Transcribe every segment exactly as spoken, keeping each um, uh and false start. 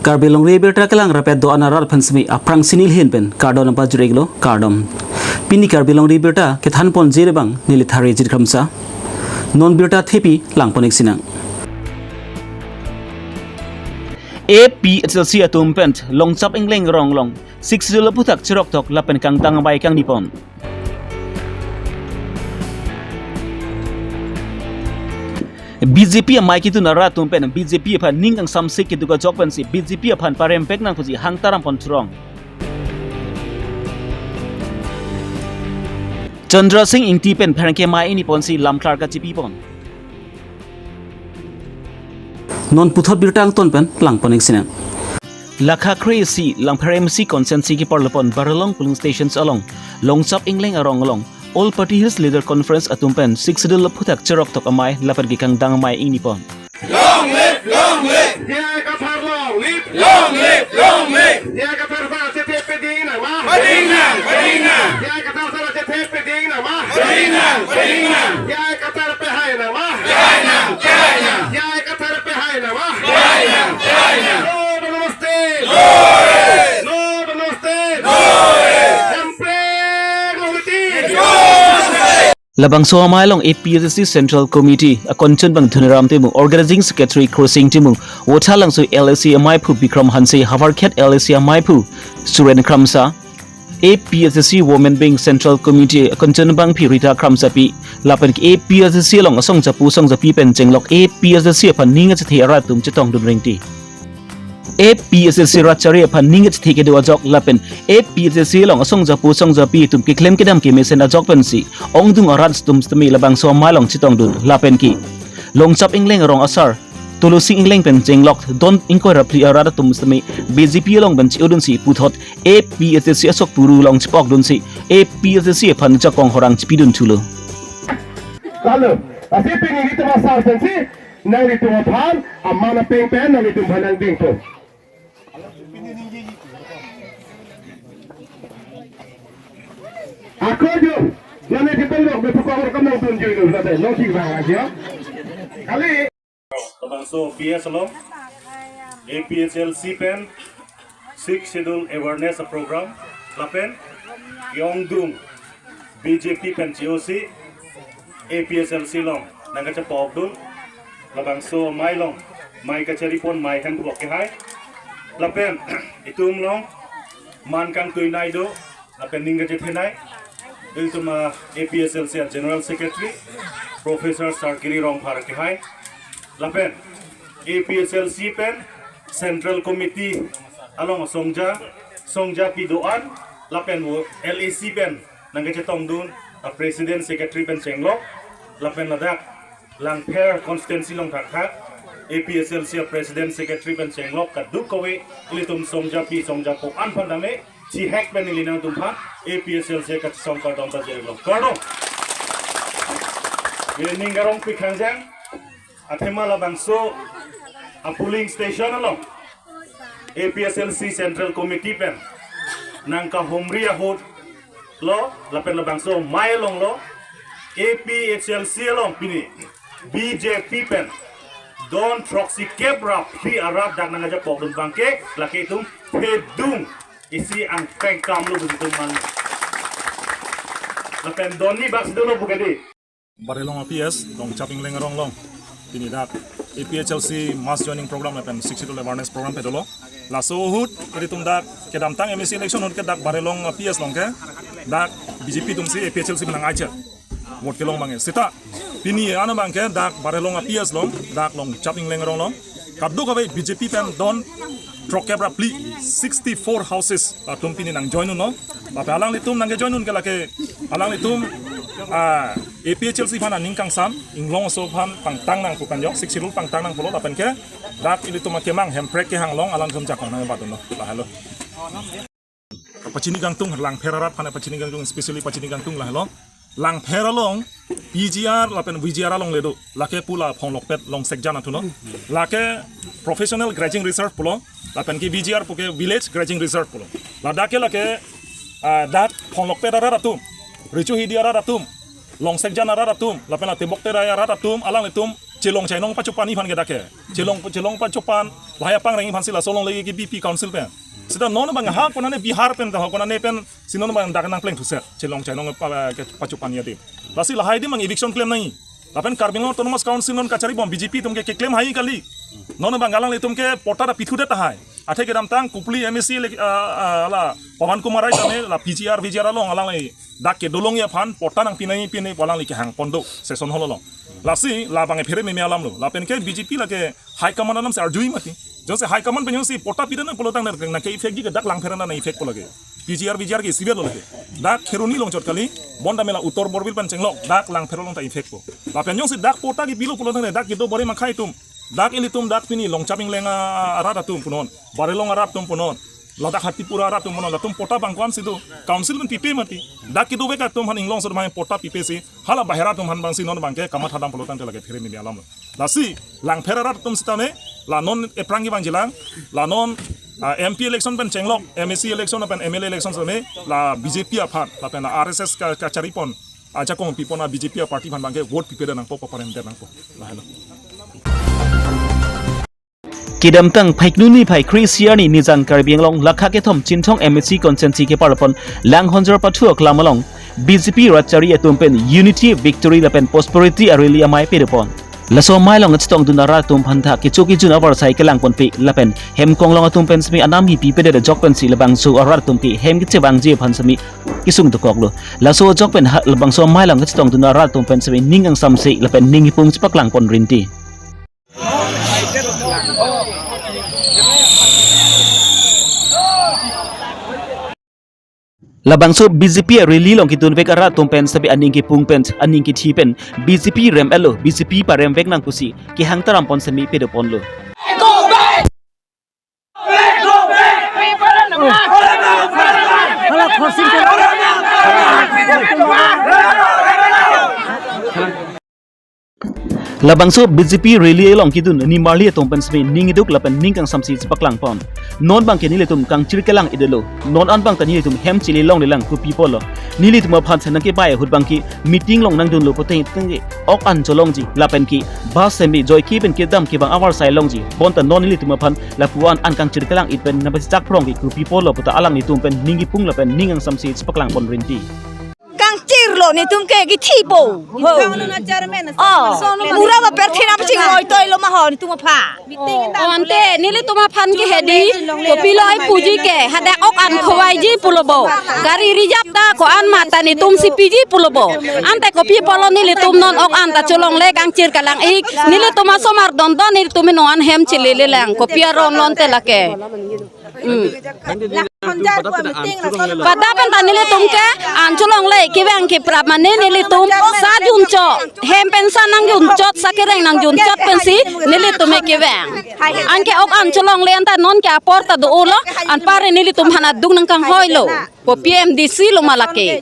Karbi Longri Abirta kelang rapet do-an arat aphan semi aphrangsi neli ahin pen kardom nangpajir-iklo, kardom. Pini Karbi Longri Abirta kethanponji abang neli Thari Jit Kramsa. Non birta thepi langpon-ik sinang. A P H L C atum pen Longchap Engleng arong along Sixth Schedule aphuthak cheroktok lapen kangtang amei kangnipon. B J P amei ketun arat atum pen B J P aphan ning kangsamse keduk ajok pensi B J P aphan parempek nang pusi hangtarampon thurong. Chandra Sing Ingti pen pherangke amei ingniponsi lamklar kachipipon. Non puthot birta angton pen langpon-ik sinang. Lakha kre-isi Langpher M C constituency keparlopon Baralong polling stations along Longchap Engleng arong along All Party Hills Leader Conference atum pen Sixth Schedule aphuthak cheroktok amei lapen kekangtang amei ingnipon. Long live, long live. J I Kathar long live. Long live, long live. J I Kathar sar chethe peding nang ma. Peding nang, peding nang. J I Kathar sar chethe peding nang ma. Peding nang, peding nang. J I Kathar pehai nang ma. Pehai nang, pehai nang. J I Kathar pehai nang ma. Pehai nang, pehai nang. No, no, namaste. No, no, namaste. Hemprek long live. Labangso amei along A P H L C Central Committee akonchun abang Dhoniram Timung, Organizing Secretary Khursing Timung, Vothatlangso L A C ameiphu Bikram Hanse, Howraghat L A C ameiphu Suren Kramsa, A P H L C Women Wing Central Committee akonchun abangpi Rita Kramsapi, lapen A P H L C along asong japu asong japi pen chenglok A P H L C aphan ning kachethe arat atum chetongdun ringti. A P H L C rat chari aphan ning kachethe kedo ajok lapen A P H L C along asong japu asong japi atum keklem kedam kemesen ajok pensi ongdung arat atum sitame labangso amei along chetongdun lapen ke Longchap Engleng arong asar Tulsi Engleng pen chenglok don ingkoi ra phli arat atum sitame B J P along pen che-odunsi puthot A P H L C asok puru along chepokdunsi A P H L C aphan jakong horang chepidun thulo. Lalu, lasi pini nelitum asar pensi nanglitum aphan aman apeng pen nanglitum aphan nangdengpo. Ako jo, mane kita lok bepo kawar kamang tun jo itu, nate, no sih bang aja. Kali. Labangso P S along, A P H L C pen, Sixth Schedule Awareness Program, lapen, ongdung, B J P pen che-osi, A P H L C along nangkachepokdun, labangso amei along, amei kacharipon amei hemphu kehai, lapen itum along man kangtuinei do, lapen ning kachethenei, ilitum a-APHLC a-General Secretary, Professor Sarkiri Rongphar kehai, lapen APHLC pen Central Committee along songja, songjapi do-an, lapen vo LAC pen nangkachetongdun a-President Secretary pen chenglok, lapen ladak Langpher constituency along thakthak APHLC a-President Secretary pen chenglok kadokave ilitum songjapi songjapo an aphan tame chihek pen neli nangtumphan APHLC kachesong kardom pajirlo. Kardom. Neli ning karongpik khangjang, athema labangso a-polling station along APHLC Central Committee pen nangkahumri ahut lo, lapen labangso amei along lo, APHLC along pini BJP pen don throksikep ra phli arat dak nangkachepokdun abangke, lake itum phedung isi angpeng kamlo pusi itum mane. Lapen don ni bak si dolo pu ke dei. Baralong a-PS, Longchap Engleng arong along pini dak APHLC mass joining program lapen Sixth Schedule awareness program pedolo. Laso ahut ilitum dak kedamtang MAC election ahut ke dak Baralong a-PS along ke dak BJP atumsi APHLC pen nang-aiche vote kelong abangke. Seta pini ano abangke dak Baralong a-PS along, dak Longchap Engleng arong along kadokave BJP pen don throkkep ra phli, sixty-four houses atum pini nang-join unlo. Lapen alanglitum nangke-join un ke lake alanglitum, ah, APHLC aphan aning kangsam, inglong aso aphan pangtang nang pu kanjok, Sixth Schedule pangtang nang pulo lapen ke dak ilitum akemang Hemprek kehang along alanglitum jakong nangbat unlo. Lahelo. Pachini kangtung, Langpher arat aphan pachini kangtung, especially pachini kangtung lahelo. Langpher along PGR lapen VGR along le do. Lake pu la Phonglokpet Longsekjan atum lo. Lake professional grazing reserve pulo. Lapen ke VGR pu ke village grazing reserve pulo. Ladak ke lake, ah, dak Phonglokpet arat atum, Recho Hidi arat atum, Longsekjan arat atum, lapen la Tebok Terai arat atum, alanglitum Chelong chainong pachopan aphan ke dak ke. Chelong, chelong pachopan, lahai aphangreng aphansi laso alongle kebi pi council pen. Seta non abang ha konane Bihar pen ta ho, konane pensi non abang dak nangpleng thuset. Chelong chainong pa, ke pachopan adim. Lasi lahai adim abang eviction klem nangji. Lapen Karbi Anglong Autonomous Council non kachari bom B J P atum ke keklem hai kali. Non abang alanglitum ke patta ta pithudet tahai. Athe kedamtang Kopili M A C le, ah, ah, la Pawan Kumar Rai tame la P G R, V G R along alangli dak kedo longji aphan patta nangpi nangji pine pu alangli kehang pon do session hall along. Lasi labang phere meme alam lo. Lapen ke B J P lake high command alamsi arjuji mati. Jongsi high command pen jongsi patta pidet nang pulo tangte nang ke effect ji ke dak Langpher an nang effect po lake. P G R, V G R ke isivet lo lake. Dak Kheroni along chot kali, bonta mela Uttar Borbil pen chenglok, dak Langpher along ta effect po. Lapen jongsi dak patta kepilo pulo tangte dak kedo bore makhai atum. Dak ilitum dak pini Longchap Ingleng a-, arat atum punon, Barelong arat atum punon, ladak Hatipura arat atum punon, latum patta abang ko-ansi do, council pen pipe mati. Dak kedovek atum aphan inglong sot abang patta pipesi, hala bahera atum aphan abangsi non abang ke kamatha dam pulo tangte lake phere meme alam lo. Lasi, Langpher arat atum sitame, la non ephrang kevangjilang, la non, ah, M P election pen chenglok, M A C election pen M L A election sitame, la B J P aphan, lapen la R S S ka, kachari pon, ajakong pipon a B J P a party aphan abang ke vote pipedet nangpo, paparemdet nangpo. Lahelo. Kedamtang phaiknuni phaikri siarni nijang Karbi Anglong lakha kethom Chinthong M A C constituency kepar pon Langhonjar pathu aklam along B J P rat chari atum pen Unity, Victory lapen Prosperity a-rally amei pedopon. Laso amei along kachetongdun arat atum aphanta kecho kejun avarsai kelangponpe lapen hem konglong atum pen semi anam hipi pedet ajok pensi labangso arat atum ke hem kechevangji aphan semi kesung dokoklo. Laso ajok pen ha-, labangso amei along kachetongdun arat atum pen semi ning kangsamse lapen ning kipung chepaklangpon rinti. Labangso B J P a-rally along kedunvek arat atum pen seta aning kipung pen, aning kithi pen, B J P rem-etlo, B J P paremvek nang pusi kehang taram pon semi pedoponlo. Labangso B J P rally along kedun nimarli atum pen semi ning iduk lapen ning kangsamse chepaklangpon. Non abangke nelitum kangchir kelang-etlo. Non an abangta nelitum hem chele longlelang kopi apotlo. Nelitum aphan senang kebai ahut abangke meeting along nangdunlo pute tengke ok an cholongji lapen ke bus semi joike pen kedam kevang avarsai longji. Bonta non nelitum aphan lapu-an an kangchir kelang-et pen nangpachechak phrong ke kopi apotlo puta alanglitum pen ning kipung lapen ning kangsamse chepaklangpon rinti. Kangchirlo netum ke kithi po. Ho. Oh, mura ba perthina paching oi toilo ma ho netum aphan. Oh, ante nelitum aphan ke hedi, kopilo ai puji ke, hadak ok an khovaiji pulo bo. Gari reserve ta ko-an mata netumsi piji pulo bo. Ante kopi apotlo nelitum non ok an ta cholongle kangchir kelang-ik. Nelitum asomar dondon nelitum non an hem chelelelang. Kopi aron lo ante lake. Hmm. Pada pen ta nelitum ke an cholongle kevang ke prap mane nelitum sa junchot, hem pen sa nangjunchot, sa kereng nangjunchot pensi nelitum ke kevang. Anke ok an cholongle anta non ke apor ta dolo, anparke nelitum aphan adung nangkanghoilo. Kopi M D C lo ma lake.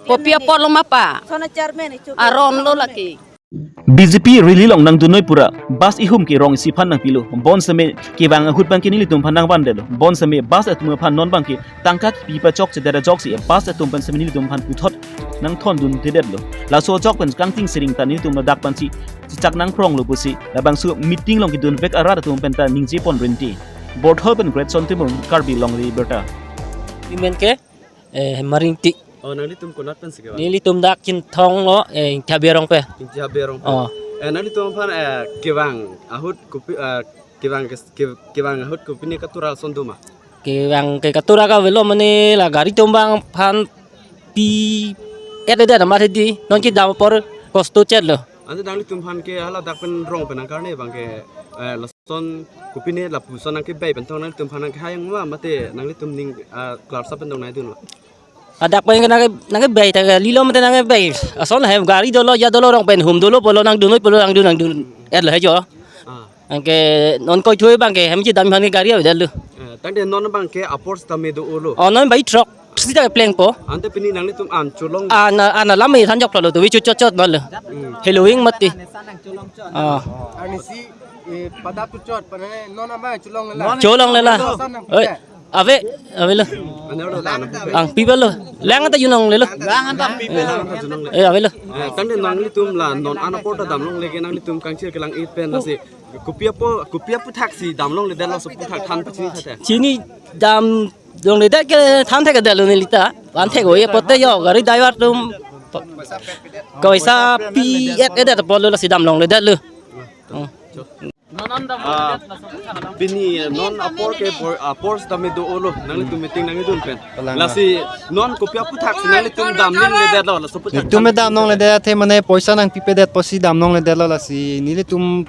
Kopi apotlo ma pa. Aron lo lake. B J P rally along nangdunnoi pura bus ihum ke rong isi aphan nangpilo. Bon seme kevang ahut abangke nelitum aphan nangvandetlo. Bon seme bus atum aphan non abangke tangka kipi pachokchedet ajoksi bus atum pen seme nelitum aphan puthot nangthondundedetlo. Laso ajok pen kangting siring ta nelitum ladak pensi chechak nangphronglo pusi labangso meeting along kedunvek arat atum pen ta ningjepon rinti. Borthol pen Greatson Timung, Karbi Longri Abirta. Imen ke Eh, Maringti. Oh, nanglitum konat pensi kevang? Nelitum dak Chinthong lo, eh, Ingti Habe arong pen. Ingti Habe arong pen. Oh. Eh, nanglitum aphan, eh, kevang ahut kopi, eh, kevang kes-, ke-, kevang ahut kopine katura ason do ma? Kevang ke katura ke avelo mane la gari atum abang aphan pi-et de nama thedi non kedam apor kosto chetlo. Ante nanglitum aphan ke haladak pen rong pen nangkarne abangke, eh, lason kopine lapuson nangkebai pen tong nanglitum aphan nangkehai ma mate nanglitum ning, ah, klarsa pen tong nangdunlo. Hadak pen nangke, nangkebai ta lilo mate nangkebai. Ason hem gari dolo, ya dolo, rong pen hum dolo pulo nangdunnoi pulo nangdun nangdun-etlo hejo. Ah. Anke non koithui abangke hem chedam aphan ke gari avedetlo. Eh, tangte non abangke apor sitame do-olo. Oh, non bai throk sita plengpo. Ante pini nanglitum an cholong. An, an alam me thanjoklo tu vichu chot chot nalo. Hmm. Heloing mati. Ah. Arnisi, eh, pada tu chot, pada non abang cholonglela. Cholonglela. Son nang oi. Puja. Ave, avelo. Ang pipelo. Lang ta junong lelo. Eh, avelo. Eh, tangte nanglitum la non an apor ta damlongle ke nanglitum kangchir kelang-et pen lasi. Kopi apor, kopi aphuthak si damlongledetlo, laso aphuthak than pachini thate. Chini damlongledet ke than thekthelo nelita. Van thek-o-e pote yo gari driver atum poisa pi-et-edet apotlo lasi damlongledetlo. Oh. Ah, pini non apor ke por, apor sitame do-olo, nanglitum meeting nangkedun pen. Kalang. Lasi non kopi aphuthak si nanglitum damlongledetlo, laso aphuthak. Netum damlongledet athe mane poisa nangpipedet pusi damlongledetlo lasi. Nelitum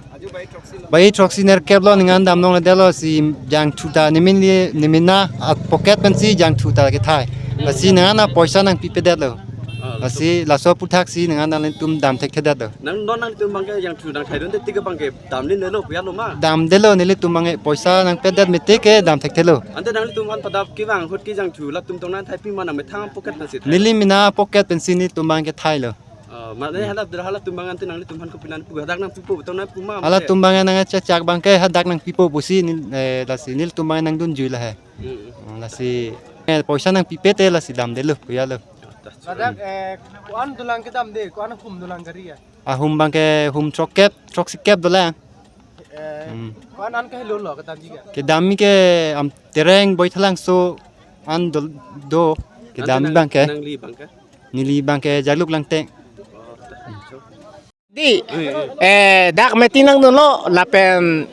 bai throksi nerkep lo ningan damlongledetlo si jangthu ta nemin li, nemina a pocket pensi jangthu ta kethai. Lasi ningan a poisa nangpipedetlo. Ah, lasi laso aphuthak si ningan nanglitum dam thekthedetlo. Nang non nanglitum abangke jangthu nangthaidunde tik abangke damlonelo, koyalo ma? Damdelo, nelitum abangke poisa nangpedet mete ke dam thekthelo. Ante nanglitum aphan padap kevang ahut ke jangthu latum tong nangthaipi ma, nangmethang pocket pensi thai? Neli mina pocket pensi nelitum abangke thailo. Ah, mane hala, halatum abang ante nanglitum aphan kopi nangpu, hadak nangpipo, tong nangpu ma? Halatum abang nangchechak abangke hadak nangpipo pusi nel, eh, lasi nelitum abang nangdunjui lahai. Hmm. Hmm, lasi, eh, poisa nangpipe te lasi damdelo, koyalo. Ladak, eh, ko-an dolang kedamde, ko-an hum dolang gari ya? Ahum abangke hum throkkep, throksikep dolang. Eh, hmm. Ko-an an kahelo lo kedamji ke? Kedamji ke am Tereng Boithalangso an do, do kedam. Ante nang, abangke nangli abangke? Neli abangke Jaluk Langteng. Oh, ta. Di, eh, dak meeting nangdunlo lapen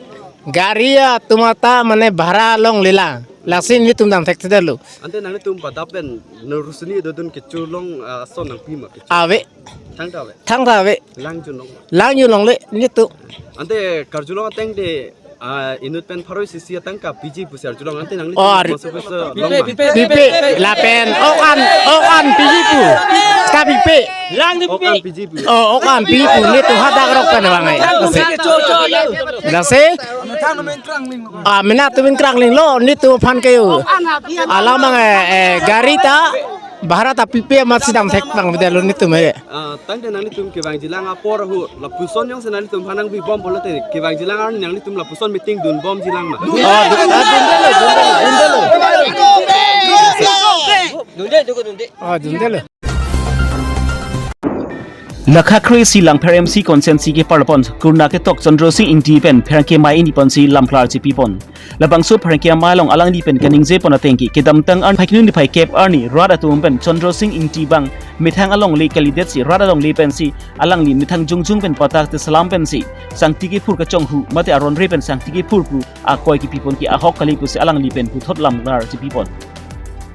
gari atum ata mane bhara longlelang. Lasi nelitum dam thekthedetlo. Ante nanglitum padap pen nerusuni dodun kecho along, ah, ason nangpi ma kecho? Ave. Thangta ave? Thangta ave. Lang junlong? Lang junlongle nelitum. Ante karjulong ateng de, ah, inut pen pharo isi isi atangka piji pusi arjulong, ante nangli, oh, ar- pusi pusi long ma? Pipe, lapen ok an, ok an piji pu. Ka pipe. Lang di pipe. Ok an piji pu. Oh, ok an piji pu, nelitum hadak rok pen abang ai. Lasi. Ah, mena tumin krangling lo, nelitum aphan ke yo. Alam abang, eh, eh, gari ta bhara ta pipe amat si dam thek abang bidalo nelitum he. Ah, tangte nanglitum kevangjilang apor ahut lapuson jongsi nanglitum aphan nangpibom pulote kevangjilang arni nanglitum lapuson meeting dunbomjilang ma? Oh, dun, ah, dundelo, dundelo, dundelo. Dunde, dunde, dunde. Oh, dundelo. Lakha kre-isi Langpher M C constituency keparlopon kurna ketok Chandra Sing Ingti pen pherangke amei ingni ponsi lamklar chepipon. Labangso pherangke amei along alangli pen keningjepon ateng ke kedamtang arni phai kre-hini phai kep arni rat atum pen Chandra Sing Ingti abang methang alongle kalidetsi rat alongle pensi alangli methang jongjong pen patta tesalam pensi sangti kephur kachonghu mate aron re pen sangti kephur pu akoi kepipon ke ahok kali pusi alangli pen puthot lamklar chepipon.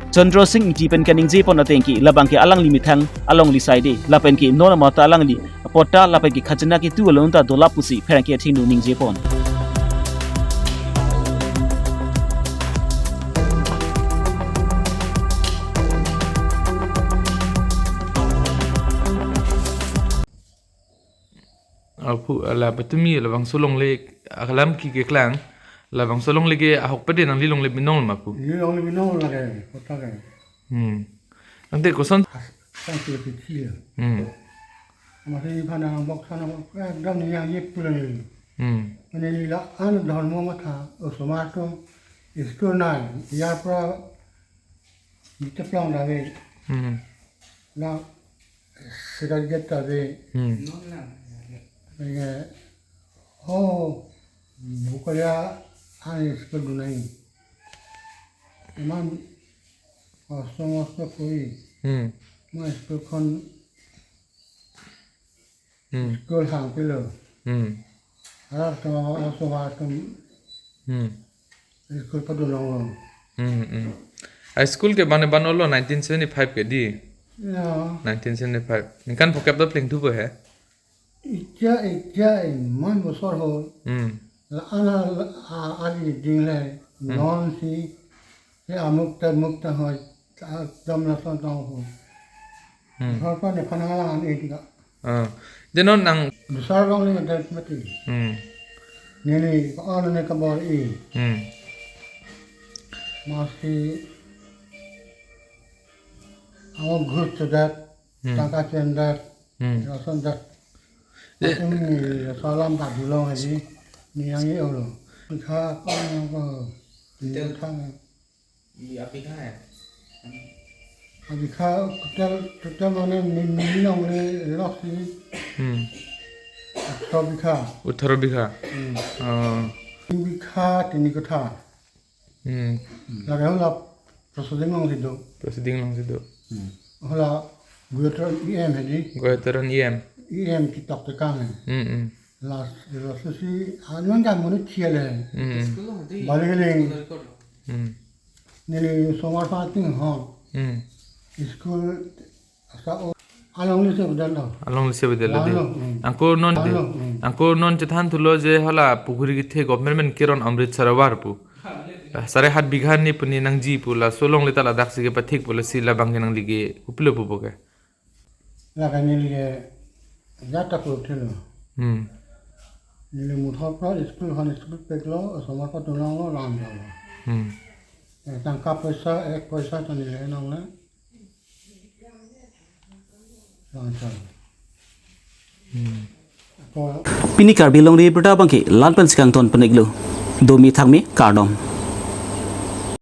Chandra Sing Ingti pen keningjepon ateng ke labang ke alangli methang alongle saide, lapen ke non amata alangli patta lapen ke khajana ketu along ta dolap pusi pherangke athengno ningjepon. Aphu, la patumi labangso longle alam ke keklang, labangso longle ke ahok pede nangli longle binong ma pu? Neli longle binong lake, kota ke. Hmm. Ante koson? As-, sang ke kecil. Hmm. Masih pada bok sana, ekdom neli yang ye pule. Hmm. Mane la an dhormo matha, osomar atum school nai, iyar pora niteplong dave. Hmm. La segregated dave. Hmm. Nonle, oh, Bokolia an school dunai. Iman kosong kosong koi. Hmm. Ma school kon Hmm. School hang pilo. Hmm. Arak tama osomar atum Hmm. School padun longlo. Hmm, hmm. A school ke bane banlo nineteen seventy-five ke di? Ya. Nineteen seventy-five. Ningkan phokep do plengthupo he? Etia, etia iman bosor ho. Hmm. La ana la, a, ali dingle Hmm. Non si he amuk ta muk ta hoi, ta dam lason tong ho. Hmm. Hoi pa ne phana lang an etika. Ah. Denon nang Dusar long le mati mati. Hmm. Neli ko an ne kabor-i. Hmm. Masi amo ghus chedat, Hmm. Tangka chendat, Hmm. Lason dat. De- Atum ni salam ta dulong aji, ni yang ye olo. Kha ko ko. Tel thang. Di abikha hai. Abikha total, total mane ni, ni nong ni loksi Hmm. Atharo bikha. Atharo bikha. Hmm. Oh. Tin bikha tini kotha. Hmm. Lake hala proceeding alongsi do. Proceeding alongsi do. Hmm. Hala Gujarat E M hedi. Gujarat E M. E M kitok tekang hai. Hmm, hmm. Last, last si anong ka monit thiale. Hmm. Balik ling. Hmm. Neli somar pha ting ho. Hmm. School asa o alongle si bedetlo. Alongle si bedetlo di. Lalo, hmm. Anke non di. Lalo, hmm. Anke non chethan thulo je hala pukhuri kethe government pen keron Amrit Sarovar pu. Sare hat bigha ni pu ne nangji pu, laso alongle ta ladaksi kepathik pu, lasi labang ke nangli ke kopilo pupo ke. Lake neli ke jata pu thelo. Hmm. Neli muthot lo school hon school peklo, somar pha tunang lo lam lo. Hmm. Eh, tangka poisa, ek poisa ta neli nang le. Lam lo. Hmm. Ko Pini Karbi Longri Abirta abangke la-an pensi kangton pon-iklo. Domi thakmi kardom.